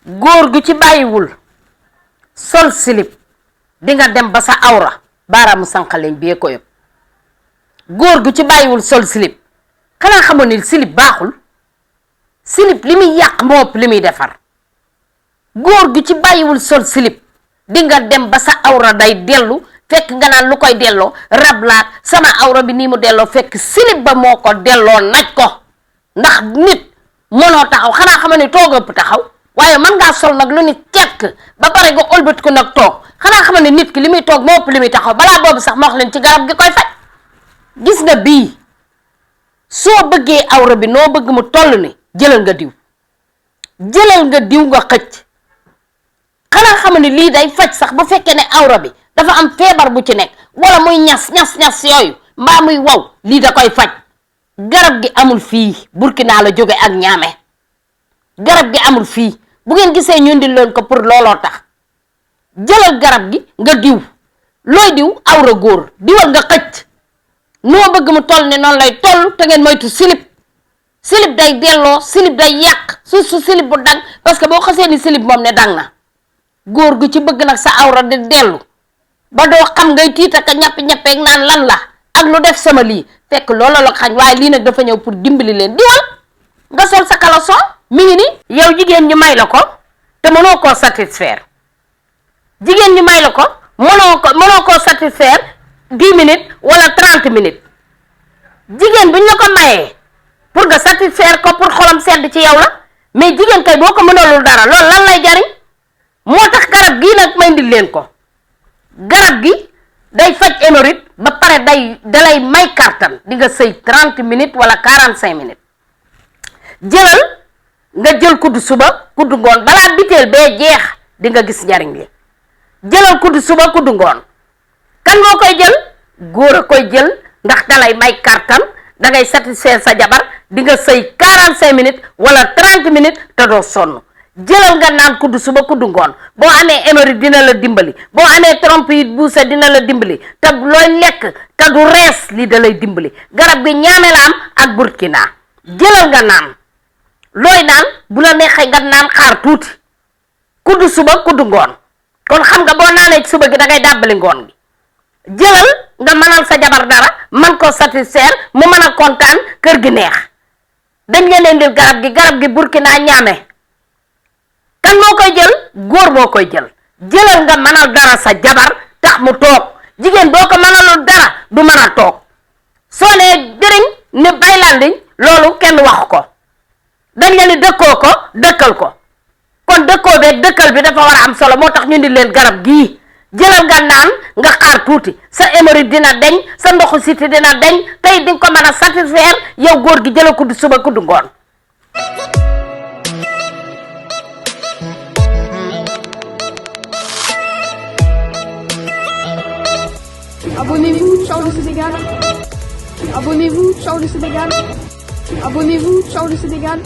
góor gu ci bàyyiwul sol silip di nga dem ba sa awra baaraamu sànqaleñ bi ko yëpp góor gu ci bàyyiwul sol silip xanaa xamoon ni silip baaxul silip li muy yàq moo ëpp li muy defar góor gu ci bàyyiwul sol silip di nga dem ba sa awra day dellu fekk nga naan lu koy delloo rablaat sama awra bi nii mu delloo fekk silip ba moo ko delloo naj ko ndax nit mënoo taxaw xanaa xamoon ni toog ëpp taxaw waaye mën ngaa sol nag lu ni tekk ba pare nga ëlbat ko nag toog xanaa xamoon ni nit ki li muy toog moo ëpp li muy taxaw balaa boobu sax ma wax leen ci garab gi koy faj gis nga bii soo bëggee awra bi noo bëgg mu toll ni jëlal nga diw nga xëcc xanaa xam ne lii day faj sax bu fekkee ne awra bi dafa am feebar bu ci nekk wala muy ñas yooyu mbaa muy waw lii da koy faj garab gi amul fii Burkina la jóge ak ñaame garab gi amul fii bu ngeen gisee ñu ndil leen ko pour looloo tax jëlal garab gi nga diw looy diw awra góor diwal nga xëcc noo bëgg mu toll ne noonu lay toll te ngeen moytu silip day delloo silip day yàq su silip bu dang parce que boo xasee ni silip moom ne dang na góor gu ci bëgg nag sa awra di dellu ba doo xam ngay tiita ka ñappi-ñappeeg naan lan la ak lu def sama lii fekk loola la xañ waaye lii nag dafa ñëw pour dimbali leen diwal nga sol sa caleçon mi ngi ni yow jigéen ñu may la ko te mënoo koo satisfaire jigéen ñu may la ko mënoo koo satisfaire 10 minutes wala 30 minutes jigéen buñ la ko mayee pour nga satisfaire ko pour xolam sedd ci yow la mais jigéen kay boo ko mënalul dara loolu lan lay jariñ moo tax garab gii nag may ndil leen ko garab gi day faj hémorroïde ba pare dalay may kàttan di nga sëy 30 minutes wala 45 minutes jëlal nga jël kuddu suba kuddu ngoon balaa biteel bee jeex di nga gis njariñ li jëlal kuddu suba kuddu ngoon kan moo koy jël góor a koy jël ndax dalay may kàttan dangay satisfaire sa jabar di nga sëy 45 minutes wala 30 minutes te doo sonn jëlal nga naan kuddu suba kuddu ngoon boo amee hémorroïde dina la dimbali boo amee trompe buuse dina la dimbali te looy lekk te du rees li da lay dimbali garab gi ñaame la am ak Burkina jëlal nga naan looy naan bu la neexee nga naan xaar tuuti kuddu suba kuddu ngoon kon xam nga boo naanee suba gi dangay dàbbali ngoon gi jëlal nga mënal sa jabar dara man ko satisfaire mu mën a kontaan kër gi neex dañ leen indil garab gi Burkina ñaame kan moo koy jël góor moo koy jëlal nga mënal dara sa jabar tax mu toog jigéen boo ko mënalul dara du mën a toog soo nee dëriñ ne baylandiñ loolu kenn waxu ko dañ leen di dëkkoo ko dëkkal ko kon dëkkoo beeg dëkkal bi dafa war a am solo moo tax ñu di leen garab gii jëlal nga naan nga xaar tuuti sa hémorroïde dina deñ sa ndoxu siti dina deñ tey di nga ko mën a satisfaire yow góor gi jëla kuddu suba kuddu ngoon. Abonnez-vous, ciao le Sénégal. Abonnez-vous, ciao le Sénégal. Abonnez-vous, ciao le Sénégal.